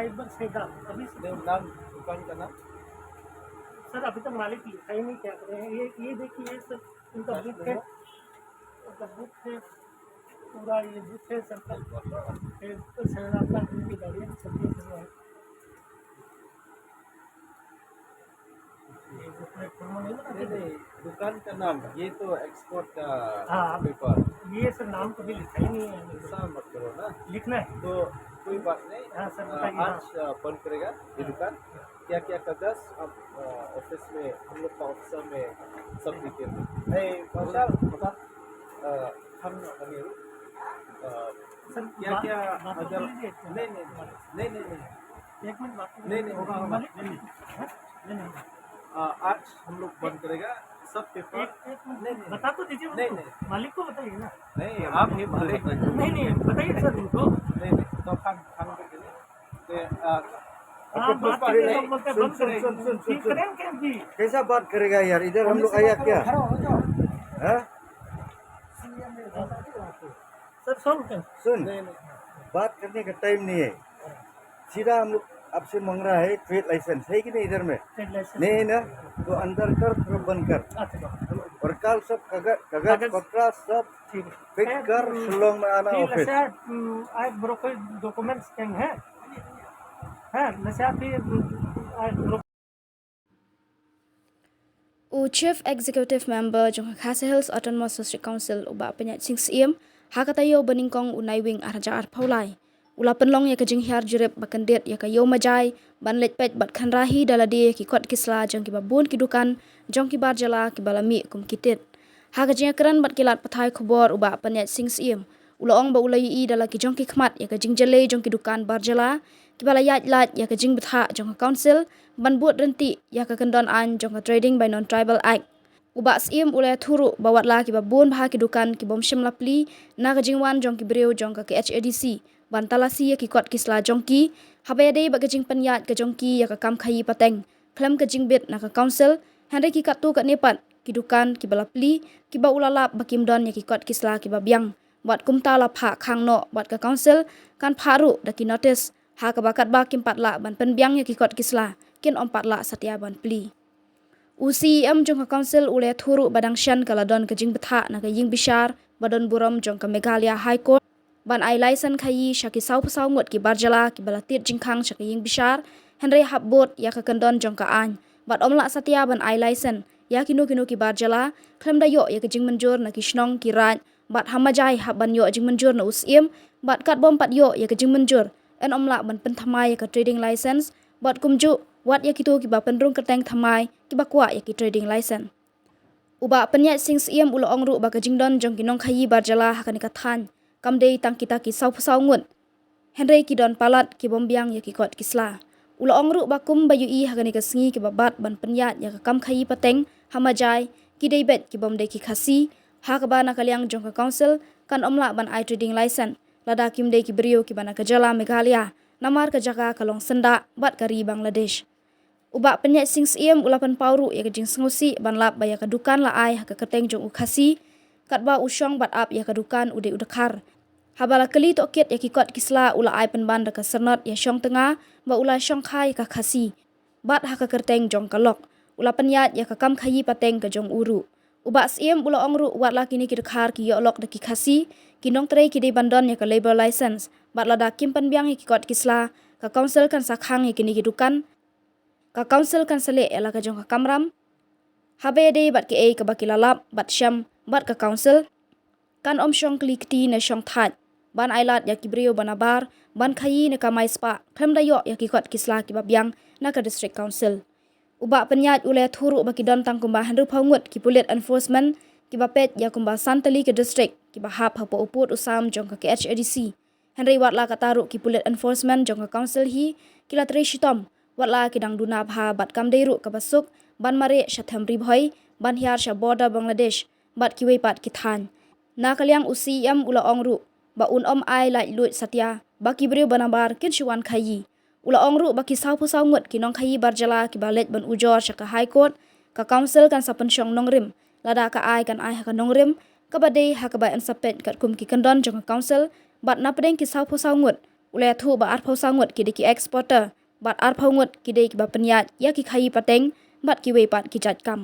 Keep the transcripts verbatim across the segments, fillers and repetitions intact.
एक बार सेगा, अभी से नहीं, नाम दुकान का नाम? सर, अभी तक मालिक लिखा ही नहीं क्या करें। ये, ये देखिए सर, उनका बुक है, उनका बुक है, पूरा ये बुक है सर का। फिर तो सर आपका उनकी गाड़ियाँ सब ये सब है। ये जो प्लेटफॉर्म है ना, नहीं, नहीं, दुकान का नाम, ये तो एक्सपोर्ट का हाँ, पेपर। ये सर नाम कभी लिखा ही नहीं है। ऐसा मत करो ना। लिखना है। तो कोई बात नहीं। हाँ सर, अ, बताइए, हाँ। आज, अ, बंद करेगा ये दुकान। क्या क्या कागज आप, अ, ऑफिस में, हम लोग का ऑफिसर में सब डिटेल। नहीं, बता, बता। अ, हम, अ, सर, क्या बात, क्या बात तो अगर, कर लीजिए। नहीं, नहीं, नहीं, नहीं, नहीं, नहीं। एक मिनट बात कर नहीं, नहीं, लीजिए। होगा, होगा। मालिक, नहीं, नहीं। हाँ? नहीं, नहीं। अ, आज हम लोग बंद करेगा सब पेपर। एक, एक मिनट, नहीं, नहीं। बता तो दीजिए नहीं, उनको। नहीं। मालिक को बताइए ना। नहीं, आप ही मालिक। नहीं, नहीं, बताइए सर उनको। नहीं, नहीं, तो खान, खान को दीजिए। ये, अ, हाँ, आपको बात पुष्पा करके नहीं, लोग बोलते हैं, सुन, बंद सुन, करें। सुन, सुन, सुन, ठीक सुन। करें क्या जी? कैसा बात करेगा यार? इधर हम लोग आया क्या? खड़ा हो जाओ। हाँ? सर, सुन के। सुन, नहीं, नहीं। बात करने का टाइम नहीं है। सीधा हम लोग आपसे मांग रहा है ट्रेड लाइसेंस, है कि नहीं इधर में? Trade licence. नहीं है ना? तो अंदर कर, पूरा बंद कर। अच्छा। और कल सब कागज, कागज कागज। पत्रा सब ठीक है। पैक कर, हम्म, शिलोंग में आना ठीक है, ऑफिस। सर, हम्म, आज ब्रोकर डॉक्यूमेंट्स कहीं है? हैं, नशा भी, हम्म, आज broker U Chief Executive Member jong ka Khasi Hills Autonomous District Council, u Bah Pyniaid Sing Syiem, ha ka taïew ba nyngkong u Naiwieng ar hajar arphew lai, u la pynlong ïa ka jinghiar jurip ba kyndit ïa ka Ïew Majai ban leit peit bad khynra hi da lade ïa ki kot ki sla jong kiba bun ki dukan jong ki bar jylla kiba la mih kum ki tit. Ha ka jingïakren bad ki lad pathai khubor, u Bah Pyniaid Sing Syiem u la ong ba u la ïohi da la ki jong ki khmat ïa ka jingjyllei jong ki dukan bar jylla kiba la ïaid lait ïa ka jingbthah jong ka council ban bud ryntih ïa ka kyndon aiñ jong ka Trading by Non-Tribal Act. U Bah Syiem u la ïathuh ruh ba wat la kiba bun bha ki dukan ki bym shym la plie na ka jingwan jong ki briew jong ka K H A D C ban talasi ïa ki kot ki sla jong ki, haba ïadei bad ka jingpynïaid ka jong ki ïa ka kam khaïi pateng khlem ka jingbit na ka council, hynrei ki katto katne pat ki dukan kiba la plie, kiba u la lap ba kim don ïa ki kot ki sla kiba biang, bad kumta la phah khang noh, bad ka council kan phah ruh da ki notice, ha kaba katba kim pat lah ban pynbiang ïa ki kot ki sla, kin ym pat lah satia ban plie. U C E M jong ka council u la ïathuh ruh ba dang shen ka la don ka jingbthah na ka ïing bishar ba don burom jong ka Meghalaya High Court ban ai laisen khaïi sha ki sawphew saw ngut ki bar jylla kiba la tied jingkhang sha ka ïing bishar, hynrei hap bud ïa ka kyndon jong ka aiñ bad ym lah satia ban ai laisen ïa kino kino ki bar jylla khlem da ïoh ïa ka jingmynjur na ki shnong ki raid, bad ha majai hap ban ïoh jingmynjur na u Syiem, bad kat bym pat ïoh ïa ka jingmynjur, yn ym lah ban pynthymmai ïa ka trading license, bad kumjuh wat ïa kito kiba pynrung kyrteng thymmai kiba kwah ïa ki trading license. U Bah Pyniaid Sing Syiem u la ong ruh ba ka jingdon jong ki nongkhaïi bar jylla ha kane ka thaiñ kam dei tang kita ki sawphew saw ngut, hynrei ki don palat ki bym biang ïa ki kot ki sla. U la ong ruh ba kumba ïohi ha kane ka sngi kiba bat ban pynïaid ïa ka kam khaïi pateng ha majai ki dei beit ki bym dei ki Khasi, ha kaba na ka liang jong ka council kan ym lah ban ai trading license lada kim dei ki briew kiba na ka jylla Meghalaya, namar ka jaka ka long syndah bad ka ri Bangladesh. U Bah Pyniaid Sing Syiem u la pynpaw ruh ïa ka jingsngewsih ban lap ba ïa ka dukan la ai ha ka kyrteng jong u Khasi, katba u shong bad ap ïa ka dukan u dei u dkhar. Haba la kylli tohkit ïa ki kot ki sla, u la ai pynban da ka syrnod ïa shong tnga ba u la shong kha ïa ka Khasi, bad ha ka kyrteng jong ka lok u la pynïaid ïa ka kam khaïi pateng ka jong u ruh. U Bah Syiem u la ong ruh wat la kine ki dkhar ki ïoh lok da ki Khasi, ki nongtrei ki dei ban don ïa ka labour license, bad lada kim pynbiang ïa ki kot ki sla, ka council kan sa khang ïa kine ki dukan, ka council kan sa leh ïa la ka jong ka kamram. Haba ïadei bad kaei kaba ki la lap bad shem bad ka council, kan ym shong kli kti ne shong thait ban ai lad ïa ki briew ba nabar ban khaïi ne kamai spah khlem da ïoh ïa ki kot ki sla kiba biang na ka district council. U Bah Pyniaid u la ïathuh ruh ba ki don tang kumba hynriewphew ngut ki pulit enforcement kiba peit ïa kumba san tylli ki district kiba hap hapoh u pud u sam jong ka K H A D C. Hynrei wat la katta ruh ki pulit enforcement jong ka council hi ki la trei shitom, wat la ki dang duna bha bad kam dei ruh kaba suk ban mareh sha them Ri Bhoi ban hiar sha border Bangladesh bad kiwei pat ki thaiñ. Na ka liang u C E M u la ong ruh ba un ym ai laitluid satia ba ki briew ba nabar kin shu wan khaïi. U la ong ruh ba ki sawphew saw ngut ki nongkhaïi bar jylla kiba leit ban ujor sha ka High Court, ka council kan sa pynshong nongrim. Lada ka ai kan ai ha ka nongrim kaba dei ha kaba yn sa peit katkum ki kyndon jong ka council, bad napdeng ki sawphew saw ngut U la ïathuh ba arphew saw ngut ki dei ki exporter bad arphew ngut ki dei kiba pynïaid ïa ki khaïi pateng bad kiwei pat ki jait kam.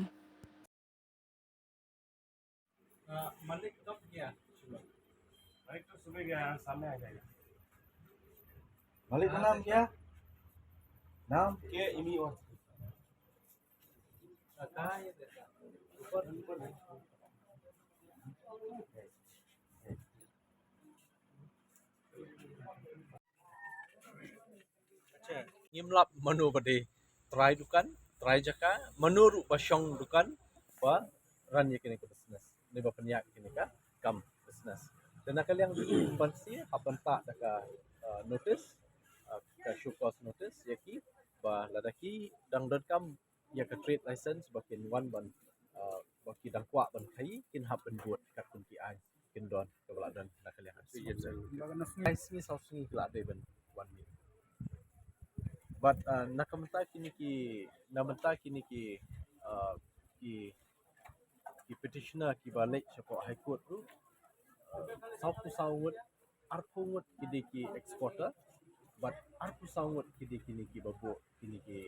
मालिक का नाम क्या? नाम? ये इन्हीं और कहाँ है? ऊपर, ऊपर। Ngim lap mano ba dei trai dukan, trai jaka, mano ruh ba shong dukan ba run ïa kine ki business, ne ba pynïaid kine ka kam business. Te na ka liang jong ki ban shu hap ban tah da ka, uh, notice, uh, ka show cause notice ïa ki ba lada ki dang donkam ïa ka trade license ba kin wan ban, uh, ba ki dang kwah ban khaïi, kin hap ban bud katkum ki aiñ kin don, kaba la don na ka liang ka shisha. Ai sngi saw sngi ki la dei ban wan mih. Bad, uh, na ka bynta kine ki, na bynta kine ki, uh, ki, ki petitioner kiba leit shapoh High Court ruh, uh, saw phew saw ngut, arphew ngut ki dei ki exporter bad arphew saw ngut ki dei kine kiba buh kine ki,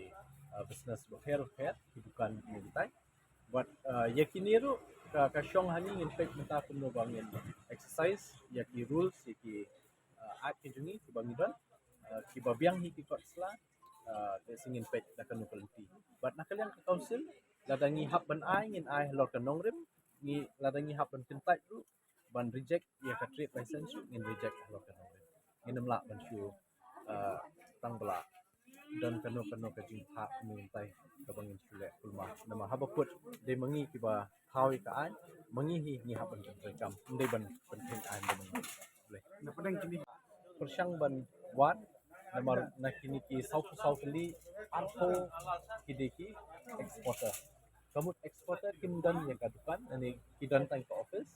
uh, business bapher bapher, ki dukan kine kitai. Bad, uh, ïa kine ruh ka, ka shong hangne, ngin peit mynta kumno ba ngin exercise ïa ki rules, ïa ki, uh, act ki jong ngi kiba ngi don, uh, kiba biang hi ki kot sla, uh, te sngin peit da kano ka lynti. Bad na ka liang ka council, lada ngi hap ban ai, ngin ai halor ka nongrim, ngi, lada ngi hap ban kyntait ruh ban reject ïa ka trade license ruh, ngin reject halor ka nongrim. Ngin ym lah ban shu, uh, tang ba la don kano kano ka jingthah kumne kumtai kaba ngin shu leh kulmar. Namar haba kut dei ma ngi kiba thaw ïa ka aiñ, ma ngi hi ngi hap ban pyntrei kam, ym dei ban pyntrei aiñ da ma ngi. Pyrshang ban wad, namar na kine ki saw phew saw tylli, arphew ki dei ki exporter. Ka mut exporter kim don ïa ka dukan, lane ki don tang ka office.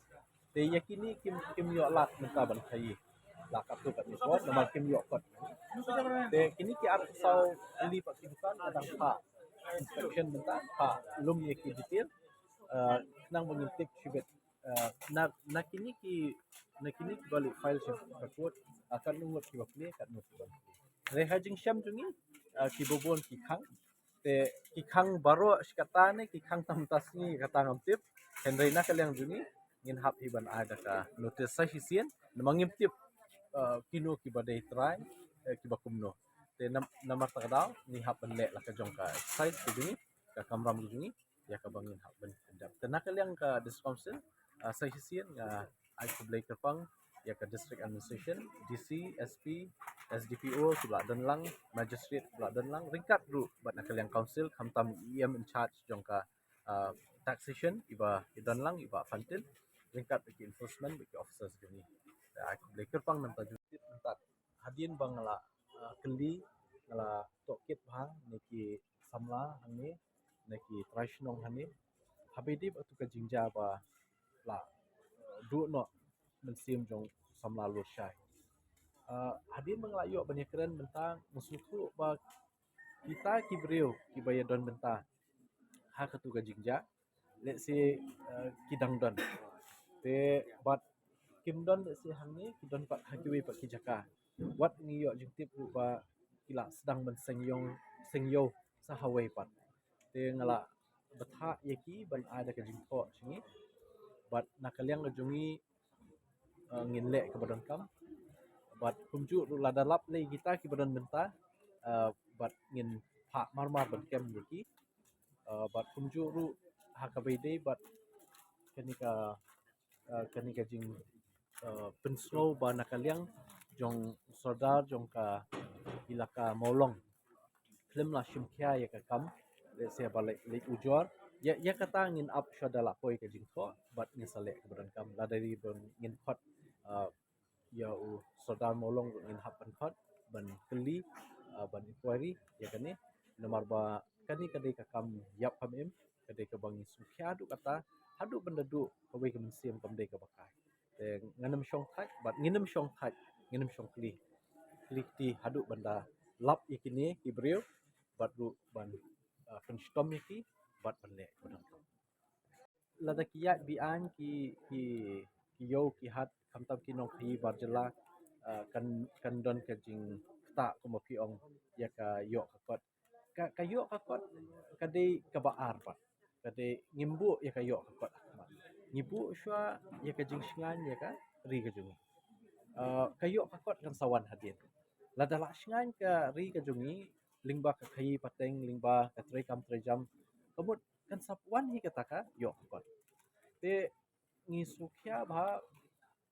Te ïa kine kim, kim ïoh lad mynta ban khaïi. La katto katne por, namar kim ïoh kot. Te kine ki arphew saw tylli pat ki dukan, ka dang phah inspection mynta, phah lum ïa ki detail. Uh, khnang ba ngin tip shibit, uh, na, na kine ki, na kine kiba leit file sha ka court, uh, katno ngut kiba plie, katno kiba plie. Hynrei ha jingshem jong ngi, uh, kiba bun ki khang. Te ki khang baroh shi katta ne ki khang tang mynta sngi kata ngam tip. Hynrei na ka liang jong ngi ngin hap hi ban ai da ka notice sa shisien, namar ngim tip, uh, kino kiba dei trai, uh, kiba kumno. Te nam-, namar kata ka daw ngi hap ban leh la ka jong ka exercise ka jong ngi, ka kamram ka jong ngi, ïa kaba ngin hap ban pyndep. Te na ka liang ka District Council, uh, sa shisien nga ai khublei kyrpang ïa ka District Administration, D C, S P, S D P O kiba la don lang, Magistrate kiba la don lang, ryngkat ruh bad na ka liang Council, khamtam E M in charge jong ka, uh, Taxation iba i don lang, i Bah Fantin, ryngkat bad ki enforcement, bad ki officers jong ngi. Te ai khublei kyrpang na ka bynta jong ngi mynta. Hadien ba nga la, uh, kylli, nga la tohkit bha ne ki samla hangne, na ki trai shnong hangne. Haba ïadei bad katu ka jingjia ba la, uh, duh noh mynsiem jong samla Lurshai. Uh, hadien ba nga la ïoh ban ïakren mynta, nga sngewthuh ba kita ki briew kiba ïadon bynta ha katu ka jingjia, let's say, uh, ki dang don. Te bad kim don, let's say, hangne, ki don pat ha kiwei pat ki jaka. Wat ngi ïoh jingtip ruh ba ki la sdang ban seng ïew, seng ïew sa hawei pat. Te nga la bthah ïa ki ban ai da ka jingthoh jong ngi. Bad na ka liang ka jong ngi, uh, ngin leh kaba donkam. Bad kumjuh ruh lada lap lei kita kiba don bynta, uh, bad ngin phah marmar ban kem ïa ki. Uh, bad kumjuh ruh ha kaba ïadei bad kane ka, uh, kane ka jing, uh, pynsngew ba na ka liang jong u Sordar jong ka ilaka Mawlong khlem la shim khia ïa ka kam, let's say ba leit, leit ujor, ïa, ïa kata ngin ap shuwa da la poi ka jingthoh bad ngin sa leh kaba donkam. Lada dei ba ngin khot, uh, ïa u Sordar Mawlong ruh ngin hap ban khot ban kylli, uh, ban inquiry ïa kane. Namar ba kane ka dei ka kam ïap kam im, ka dei kaba ngi sngewkhia haduh katta, haduh ban da duh kawei ka mynsiem kam dei kaba kai. Te ngan ym shong thait bad ngin ym shong thait, ngin ym shong khlieh, khlieh kti haduh ban da lap ïa kine ki briew bad ruh ban, uh, pynshitom ïa ki bad ban leh kaba donkam. Lada ki ïaid be-aiñ ki, ki, ki ïew ki hat, khamtam ki nongkhaïi bar jylla, ah, kan, kan don ka jingktah kumba phi ong ïa ka ïoh ka kot. Ka, ka ïoh ka kot ka dei kaba ar pat. Ka dei ngim buh ïa ka ïoh ka kot. Ngi buh shuwa ïa ka jingshngaiñ ïa ka ri ka jong ngi. Ah, ka ïoh ka kot kan sa wan hadien. Lada la shngaiñ ka ri ka jong ngi lyngba ka khaïi pateng, lyngba ka treikam treijam, ka mut kan sa wan hi kata ka ïoh ka kot. Te ngi sngewkhia bha,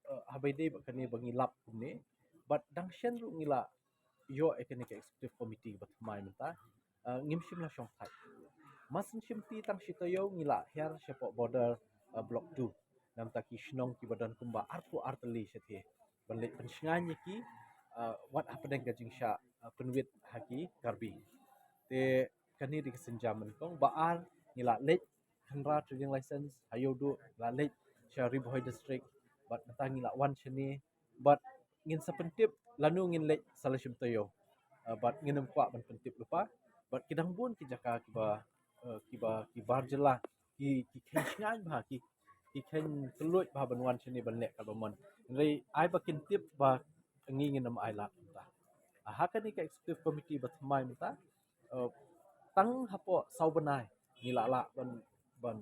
eh, haba ïadei bad kane ba ngi lap kumne. Bad dang shen ruh ngi la ïoh ïa kane ka executive committee ba thymmai mynta, eh, ngim shym la shong thait. Mar syn shim ti tang shi taïew ngi la hiar shapoh border, eh, block two. Namar ki shnong kiba don kumba arphew ar tylli shathie ban leit pynshngaiñ ïa ki, eh, wat hapdeng ka jingshah, eh, pynwit ha ki Karbi. Te kane dei ka sienjam nyngkong. Ba ar, ngi la leit khynra trading license ha Ïewduh, la leit sha Ri Bhoi District, bad mynta ngi la wan shane, bad ngin sa pyntip lano ngin leit sa la shim taïew. Ah, bad ngin ym kwah ban pyntip lypa, bad ki dang bun ki jaka kiba, eh, kiba, ki bar jylla, ki, ki kheiñ shngaiñ bha, ki, ki kheiñ kylluid bha ban wan shane ban leh katba mon. Hynrei ai ba kin tip ba ngi ngin ym ailad mynta. Ah, ha kane ka executive committee ba thymmai mynta, eh, tang hapoh saw bnai ngi la lah ban, ban,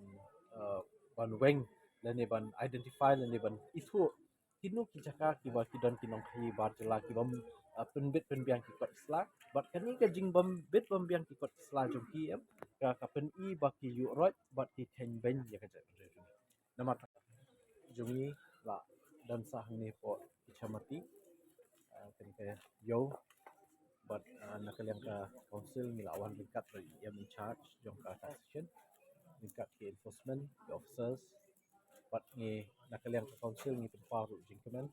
eh, ban weng lane ban identify lane ban ithuh kino ki jaka kiba ki don ki nongkhaïi bar jylla kibym, eh, pynbit pynbiang ki kot ki sla. Bad kane ka jingbym bit bym biang ki kot ki sla jong ki, em, ka, ka pyni ba ki ïuh roit bad ki kheiñ beiñ ïa ka jaitbynriew. Namar jong ngi la don sa hangne hapoh Ichamati, ah, kane ka ïew, bad, ah, na ka liang ka council ngi la wan ryngkat bad i E M in charge jong ka taxation, ryngkat ki enforcement, ki officers, bad ngi na ka liang ka council ngi pynpaw ruh jingkmen.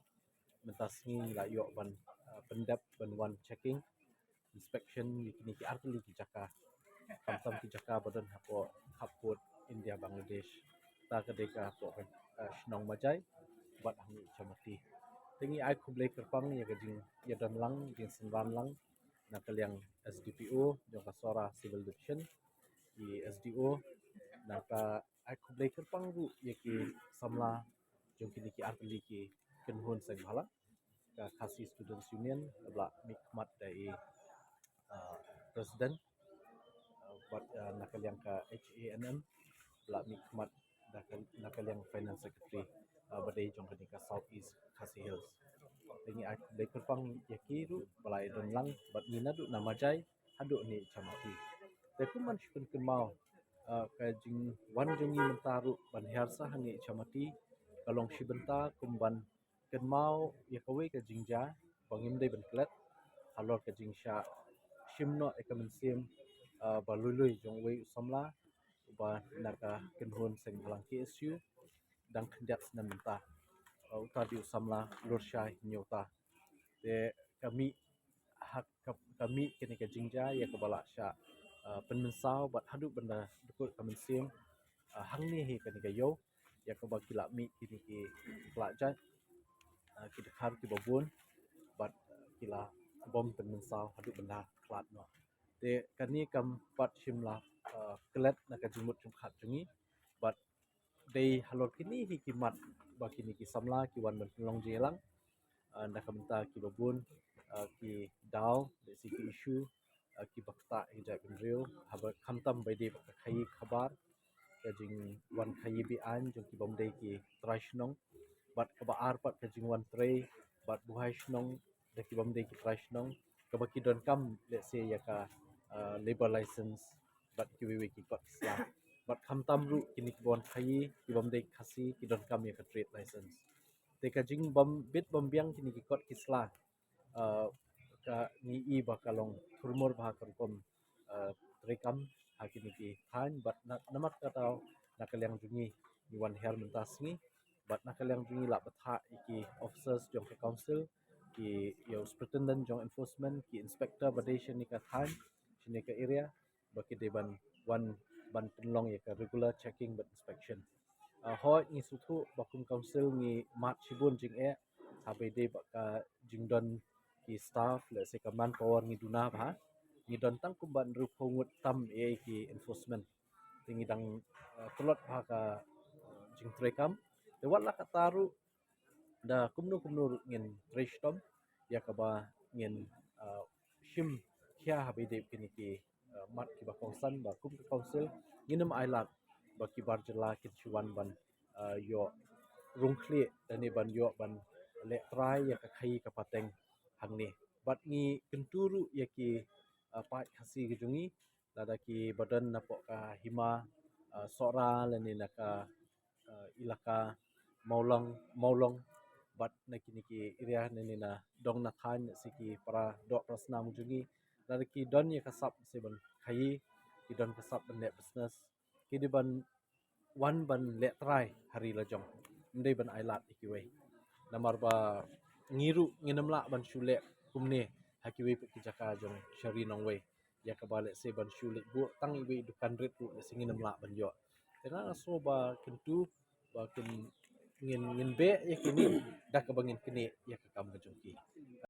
Mynta sngi ngi la ïoh ban, ah, pyndep ban wan checking, inspection ïa kine ki artylli ki jaka, khamtam ki jaka ba don hapoh khappud India Bangladesh. Ta ka dei ka hapoh, eh, shnong Majai bad hangne Ichamati. Te ngi ai khublei kyrpang ïa ka jingïadon lang, jingsynran lang na ka liang S D P O jong ka Sohra Civil Division, i S D O, nangta ai khublei kyrpang ruh ïa ki samla jong kine ki artylli ki kynhun seng bhalang, ka Khasi Students Union, ba la mihkhmat da i, ah, president, ah, bad, ah, na ka liang ka H A N M, ba la mihkhmat da ka, na ka liang finance secretary, ah, ba dei jong kane ka South East Khasi Hills. Te ngi ai khublei kyrpang ïa ki ruh ba la ïadon lang bad ngi naduh na Majai haduh ne Ichamati. Te kum ban shu pynkynmaw, ah, ka jingwan jong ngi mynta ruh ban hiar sa hangne Ichamati ka long shi bynta kum ban kynmaw ïa kawei ka jingjia ba ngim dei ban klet halor ka jingshah shim noh ïa ka mynsiem, ah, ba lui lui jong uwei u samla uba na ka kynhun seng bhalang K S U dang khyndiat snem mynta. Ah, uta dei u samla Lurshai Hynñiewta. Te ka mih ha, ka, ka mih kane ka jingjia ïa kaba la shah, ah, pynmynsaw bad haduh ban da dkut ka mynsiem, ah, hangne hi kane ka ïew ïa kaba ki la mih kine ki khlad jait, ah, ki dkhar kiba bun bad ki la bym pynmynsaw haduh ban da khlad noh. Te kane kam pat shym la, ah, klet na ka jingmut jingpyrkhat jong ngi bad dei halor kine hi ki mat ba kine ki samla ki wan ban pynlong jingïalang, ah, na ka bynta kiba bun, ah, ki daw, lehse ki issue, ah, kiba ktah ïa ka jaitbynriew, haba khamtam ba ïadei bad ka khaïi khabar, ka jingwan khaïi be-aiñ jong ki bym dei ki trai shnong, bad kaba ar pat ka jingwan trei bad buhai shnong da ki bym dei ki trai shnong, kaba ki donkam lehse ïa ka, ah, labour license bad kiwei wei ki kot ki sla. Bad khamtam ruh kine kiba wan khaïi ki bym dei Khasi ki donkam ïa ka trade license. Te ka jingbym bit bym biang kine ki kot ki sla, ah, ka ngi i ba ka long thurmur bha ka rukom, ah, treikam ha kine ki thaiñ bad na, namar kata na ka liang jong ngi ngi wan hiar mynta sngi bad na ka liang jong ngi la bthah ïa ki officers jong ka council, ki, ïa u superintendent jong enforcement, ki inspector ba dei shane ka thaiñ, shane ka area, ba ki dei ban wan ban pynlong ïa ka regular checking bad inspection. Ah, hooid ngi sngewthuh ba kum council ngi mad shibun jingeh haba ïadei bad ka jingdon ki staff, lehse ka manpower ngi duna bha. Ngi don tang kumba hynriewphew ngut tam ïa ki enforcement. Te ngi dang, ah, tlot bha ka, ah, jingtreikam. Te wat la katta ruh da kumno kumno ruh ngin trei shitom ïa kaba ngin, uh, shim khia haba ïadei bad kine ki, uh, mat kiba kongsan ba kum ka council ngin ym ailad ba ki bar jylla kin shu wan ban, uh, ïoh rung khlieh lane ban ïoh ban leh trai ïa ka khaïi ka pateng hangne. Bad ngi kyntu ruh ïa ki, uh, paid Khasi ka jong ngi, lada kiba don napoh ka hima, uh, Sohra lane na ka, uh, ilaka Mawlong, Mawlong, bad na kine ki area lane na dong na thaiñ, na shi ki para doh para snam jong ngi, lada ki don ïa ka sap shi ban khaïi, ki don ka sap ban leh business, ki dei ban wan ban leh trai ha ri la jong, ym dei ban ailad ïa kiwei. Namar ba ngi ruh ngin ym lah ban shu leh kumne ha kiwei pat ki jaka jong sha ri nongwei, ïa kaba lehse ban shu leit buh tang iwei i dukan rit ruh lehse ngin ym lah ban ïoh. Te nga sngew ba kyntu ba kin, ngin, ngin beh ïa kine da kaba ngin knieh ïa ka kam ka jong ki.